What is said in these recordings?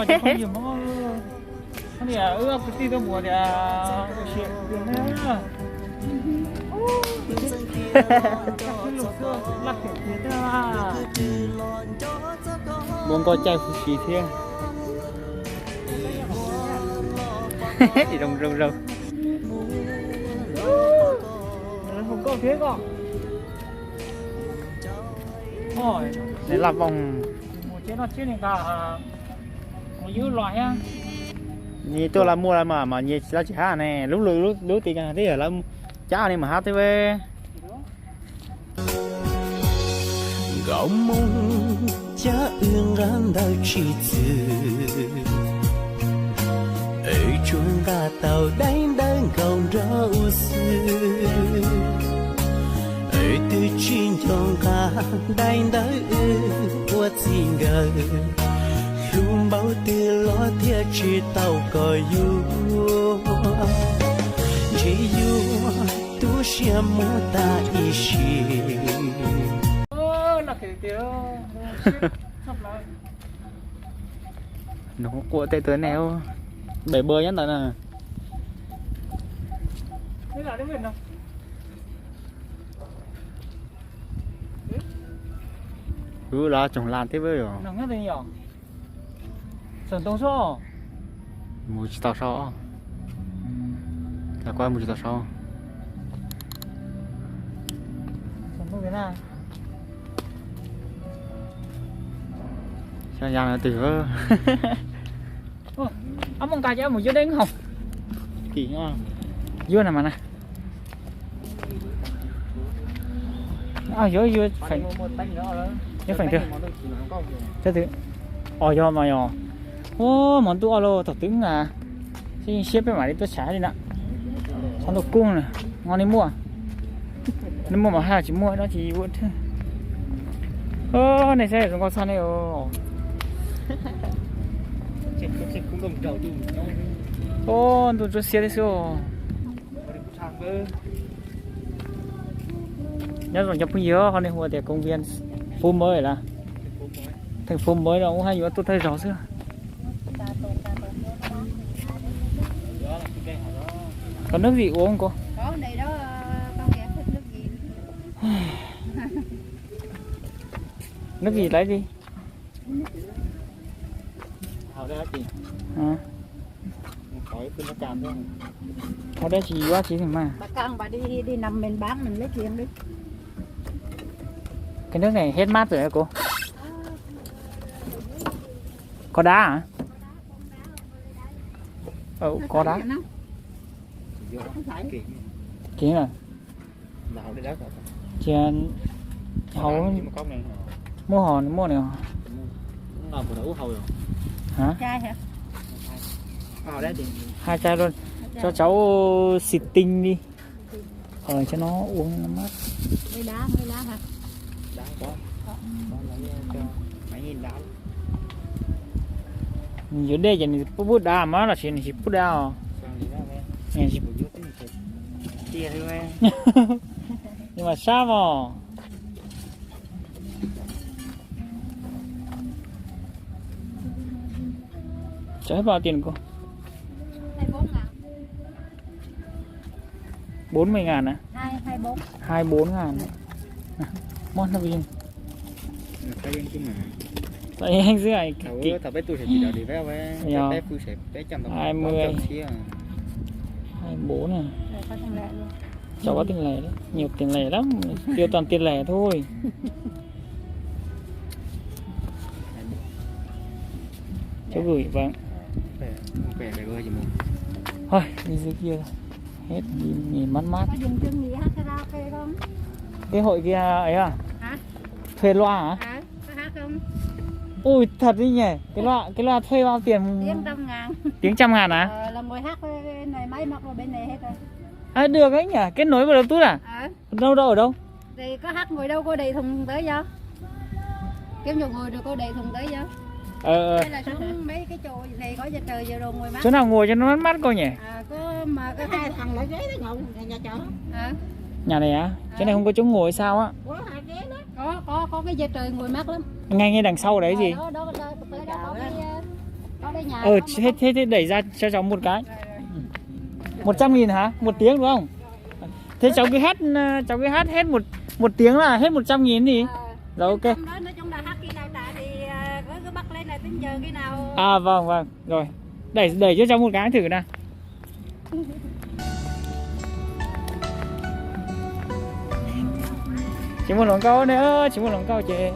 Ib yam, wb ob kwv tij tuaj mus tias ua si tiag na. Ua nkauj caij huv si thiab. Zoo zoo zoo. Nws laj vooj. Nyias tuaj lawv muaj lawv mas, mas nyias lawv tsis hab ne, lub lwm lub tib kas twb yog lawv cab ne mas hab thiab. Nkauj Hmoob cab wb nqa ntawv tsis txwm, es tsuas nqa tau daim ntawv nkaus nraum xwb. Es twb tsis nco nqa daim ntawv wb ua txij nkawm, hlub npaum twg los thiaj tsis tau kom yuav, ntshe yuav tu siab muab tag ib sim. Nws quaj tej tug nej, npem npawg nyob ntawd na. Wb los tsoom laj thiab. Mus tsis tau saud. Kuv mus tsis tau saud. Xyov ya twg. Ob muaj nqa ces mus yuav dej haus. Yuav na mas na. Yuav, yuav feem twg? Os, yog mas yog. Ua hmo ntuj ob lub thaum twg na, siab peb mam li tuaj tshav li na. Hmo ntuj kub na, nyob nej muaj, nej muaj mas haj tsis muaj dab tsi ua thiab. Nej saib zoo nkauj tshaj nej. Ua ntuj ntsuab xiab thiab xwb. Nyob zoo cov phooj ywg, qhov nej hu tias công viên Phú Mỹ lawm, thành phố Mới no kuj haj yuav tuaj thawj zaug xwb. Có nước gì uống cô? Nước gì lấy đi. Hau dab tsi yuav tsis mas. Cái nước này hết mát rồi hả cô? Có đá hả? Ờ, có đá. Kính à? Cia hau, muab hos muaj nws. Hả? Hai chai luôn. Cho cháu xịt tinh đi. Ờ, cho nó uống nó mát. Nws yuav dej ces nws pub pub dav mas los sis nws tsis pub dav os. Nws mas sab os. Chawv pab tias ko. Bốn mươi ngàn à? Hai bốn ngàn. Món nó viên. Tại anh xưa này. Hai mươi. Hai bốn à. Cháu có tiền lẻ đấy. Nhiều tiền lẻ lắm. Tiêu toàn tiền lẻ thôi. Cháu gửi vâng. Thôi, đi dưới kia. Hết đi, nghỉ mát mát. Có dùng chân nghỉ hát karaoke không? Cái hội kia ấy à? Hả? Thuê loa hả? Hả? Có hát không? Ui, thật đấy nhỉ. Cái loa, cái loa thuê bao tiền? Tiếng trăm ngàn. Tiếng trăm ngàn hả? Ờ, là ngồi hát với cái này, máy móc ở bên này hết rồi. À, được đấy nhỉ. Kết nối vào Bluetooth à? Ờ. Đâu, đâu, ở đâu? Thì có hát ngồi đâu cô đẩy thùng tới cho. Kiếm chỗ ngồi rồi cô đẩy thùng tới cho. Ờ, ờ. Hay là xuống mấy cái chỗ này có giật trời giờ đồ ngồi mát. Chỗ nào ngồi cho nó mát mát cô nhỉ? À, có mà có hai thằng lái ghế đó ngồi nhà, nhà trọ. Ờ. Nhà này á? Ờ. Chỗ này không có chỗ ngồi sao á? Có hai ghế đó. Có, có, có cái giật trời ngồi mát lắm. Ngay, ngay đằng sau đấy gì? Ờ, đó, đó, đó, có cái, ờ, Ờ, thế, thế, thế đẩy ra cho cháu một cái. Một trăm nghìn hả? Một tiếng đúng không? Thế cháu cứ hát, ờ, cháu cứ hát hết một, một tiếng là hết một trăm nghìn đi. Rồi, ok. Trong đó nói chung là hát khi nào trả thì, ờ, cứ, cứ bắt lên là tính giờ khi nào. À, vâng, vâng. Rồi. Đẩy, đẩy cho cháu một cái thử nào. Tsis muaj hluas nkauj ne, tsis muaj hluas nkauj ces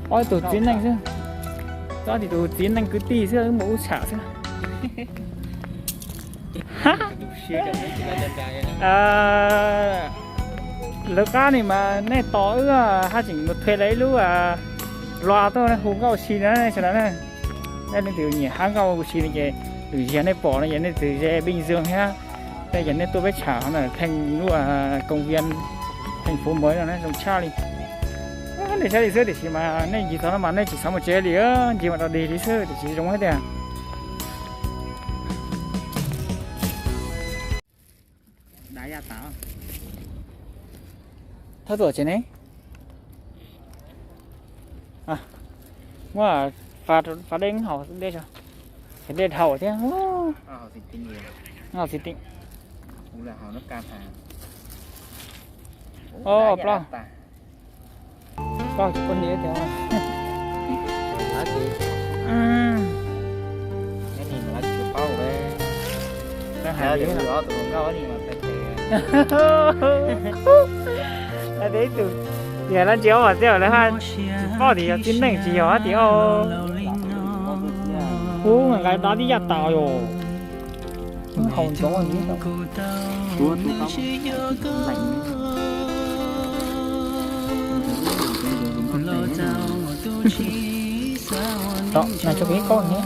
ob tug txiv neej xwb. Ob tug txiv neej kwv tij xwb, wb mus wb tsham xwb. Lawv qab ni mas nej tos wb haj tseem mus thuê lawv ib lub lua tuaj hu nkauj ua si na sawv daws na. Nej leej twg nyiam hab nkauj ua si no ces lwm zaug nej pom no ces nej twg ze Bình Dương thiab, tej zaum nej tuaj peb tsham no theej lub công viên thành phố mới no zoo tshaj li. Nej saib li xwb tiam sis mas nej ntsis thaum no mas nej tsis xav mus tsev li, ntsis mas rau dig li xwb tiam sis zoo thiab tiag. Thawj tuam tsev ne. Muab fav dej haus dej tso, dej dhau thiab. Haus xis ti. Plaub, plaub tsis poj niam tias. Tias no tsis ob mas tias lawv haj tsis paub tias yog txiv neej tsis yog hab tias. Ub, nqa dab tib yaj tas yom. Haus ntxov li. Tso na tso kis kaub ni.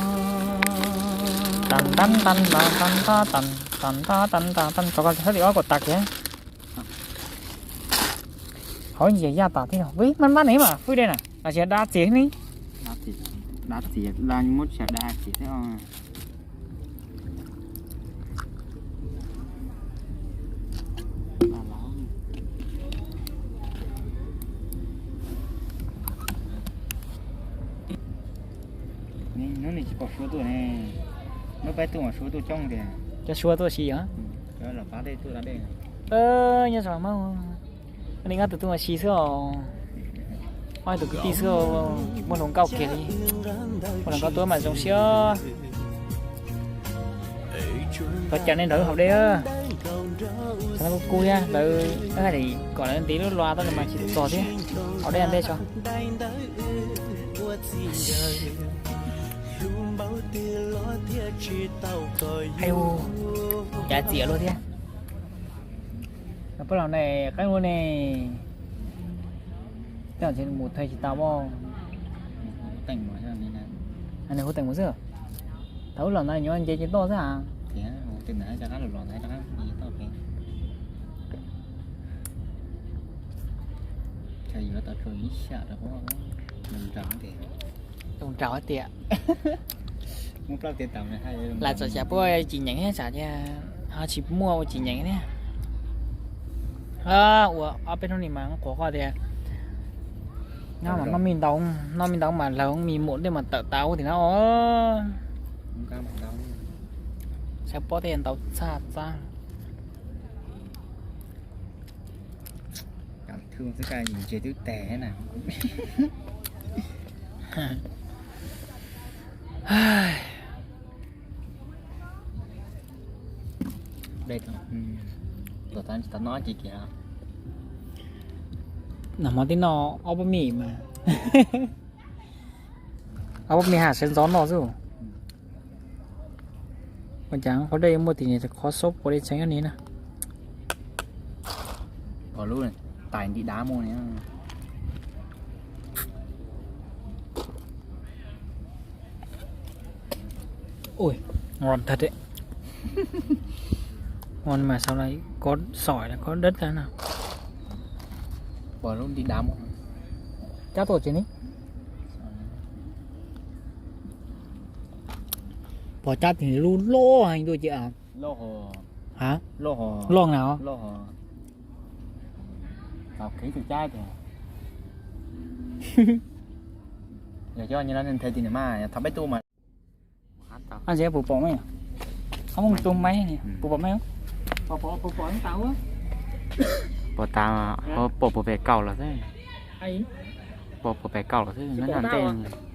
Tan tan tan tan tan tan tan tan tan tan, tso koj hab tim ob kom tas kiag. Hauv nyias yaj tas thiab. Vim maj maj ne mas fwj dej na los sis dab txias ne? Dab txias, muab tsis dab txias thiab. Hnub no tsis pom Suav tuaj ne, hnub peb tuaj mas Suav tuaj coob tiag. Cov Suav tuaj si os. Los pab tej tuaj da dej. Nyob zoo mas, li ob tug tuaj ua si xwb os. Ob tug kwv tij xwb, muaj hluas nkauj kiag li. Muaj hluas nkauj tuaj mas zoo siab. Thov caw nej nrog wb haus dej. Txog no kuj kub thiab, lawv hais tias kom lawv ntiv lub lua tuaj no mas tsis txog thiab. Haus dej ua ntej tso. Cav txias luaj thiab. Pab los ne, qeeb ua ne. Tej zaum mus thuê tsis tau. Nws hu teem mus xwb. Thaum wb los ntawd nyuam nce ces toj xwb a. Zoo nraug tias lam txom xyav puab tsis nyeem thiab tsam tias ho tsis muaj ua tsis nyeem thiab. Ua ob peb hnub ni mas qhuas koj tias noj mas noj me ntau, noj me ntau mas laug me muam tej mas tawm tas ua tim no os. Xyav pob tej ntau txaj txaj. Ntses twb tag na. Dej, tuaj txog no ces kiag. Nag hmo twb noj ob pob me mas, ob pob me haj sawv ntxov noj xwb. Ua cas qhov dej muaj tim niag qhov xauv puas dej tseem ni na. Pom lub tais nti dav muaj ni. Ui, ngon thật đấy. Ngon mà sao lại có sỏi lại có đất nữa nè. Pom lub nti dav muaj. Cab tuaj tsev ni. Pom cab tim lub loj heev tuaj ces a. Hả? Loj hos. Tau khiv tus cab ces. Yog coj nyob no nthwv tim nws mas thov peb tuaj mas. Ab, puas pom me? Qhov muaj tus me, puas pom me? Pom, pom, pom, pom tas, pom, pom pem kaum los xwb. Pom, pom pem kaum los xwb, no ntej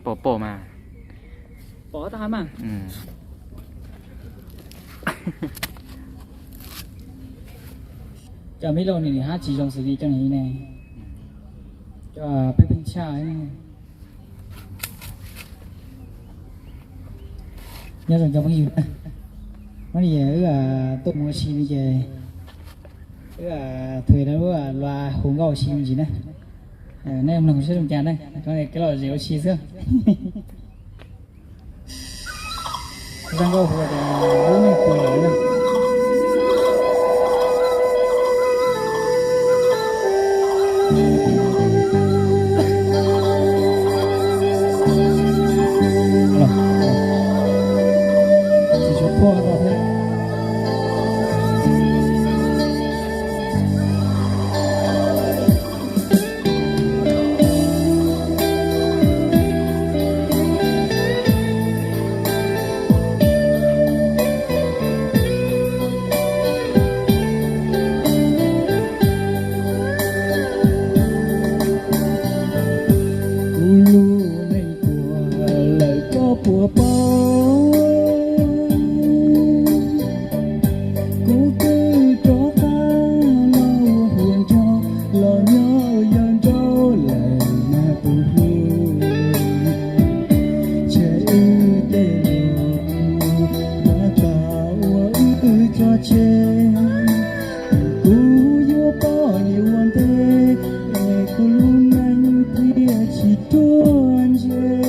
pom, pom mas. Pom tas mas. Cov me lauj, nws hab tsis zoo xws li cov ne. Cov peb pheej tshaj. Nyob zoo cov phooj ywg, hnub no wb tuaj mus ua si no ces wb thuam lub luag hu nkauj ua si me ntsis na. Nej mloog saib zoo cas na, kev lom zem ua si xwb. Zaj nkauj hu tias lub neej puas lawm na. Kuv lub neej puas lawm koj puas paub, kuv twb rov qab los ua hluas nraug los nyob yawg nraug lawm na tus hlub. Tseg wb tej lus, tab tom ua wb tso tseg. Kuv yuav poj niam ua ntej, es kuv lub neej thiaj tsis ruaj ntseg.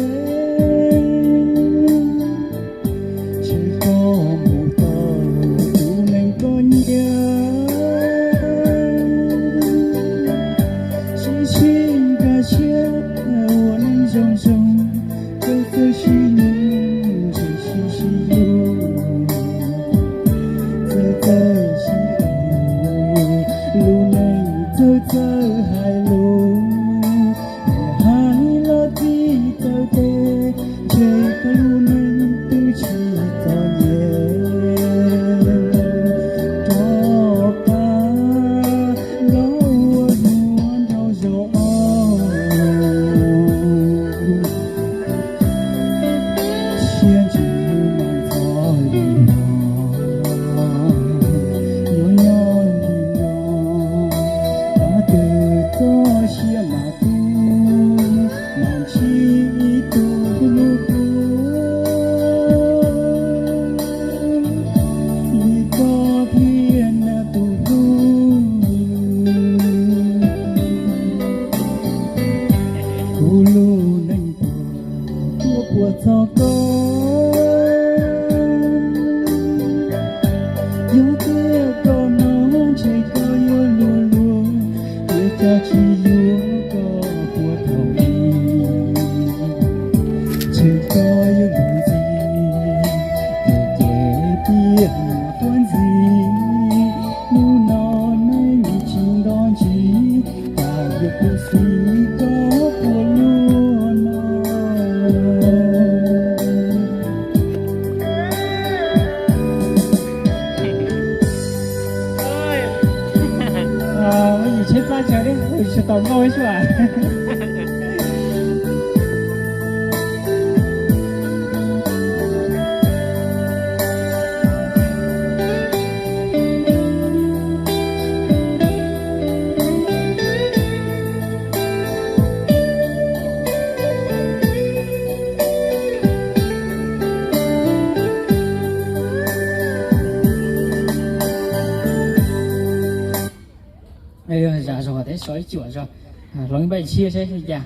Tseg koj mus tau, kuv neej koj nyiam. Sib sib nkag siab ua neej zoo zoo, txawj txawj sib nyiam, tsis sib sib hlub. Txawj txawj sib hlub, lub neej txawj txawj hais lus. Hais los txij txawj tes, ntshe koj lub neej twb tsis txom nyem. Rov qab los ua hluas nraug zaum ob, siab ntsws mas ntxhov li no, nyob nyob li no, tab twg txoj sia mas tu, mas ntsib ib tug hlub hlub li koj thiab na tus hlub. Kuv lub neej puas, puas txog koj, yog tias koj hnov ntshe koj yuav luag luag, tiam sis tsis yuav koj puas thaum ub. Ntshe koj yuav luag ntxiv, ces tiag mas quav ntxiv. Hnub no neej tsis nto ntsis, tas yog kuv xwb koj puas luag no. Yus tsheb plab tsawv li, tsis tau nkauj xwb as. Zam zog tes so ib cuam zog, hloov ib npaj tshiab saib li cas.